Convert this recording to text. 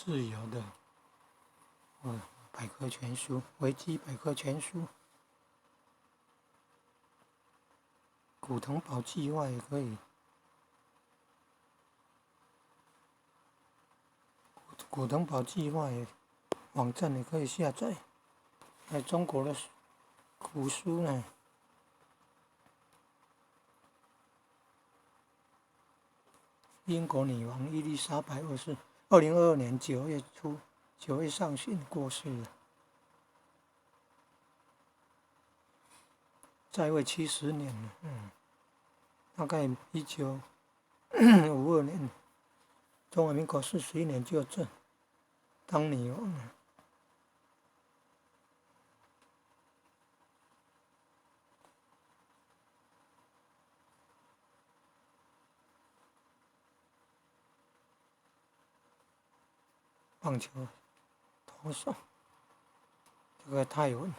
自由的，百科全書，維基百科全書，古騰堡計劃也可以，古騰堡計劃網站也可以下載，還有中國的古書呢。英國女王伊麗莎白二世，2022年9月初，9月上旬過世了，在位70年了，大概1952年，中華民國41年就這當女王了。棒球投手，這個泰文。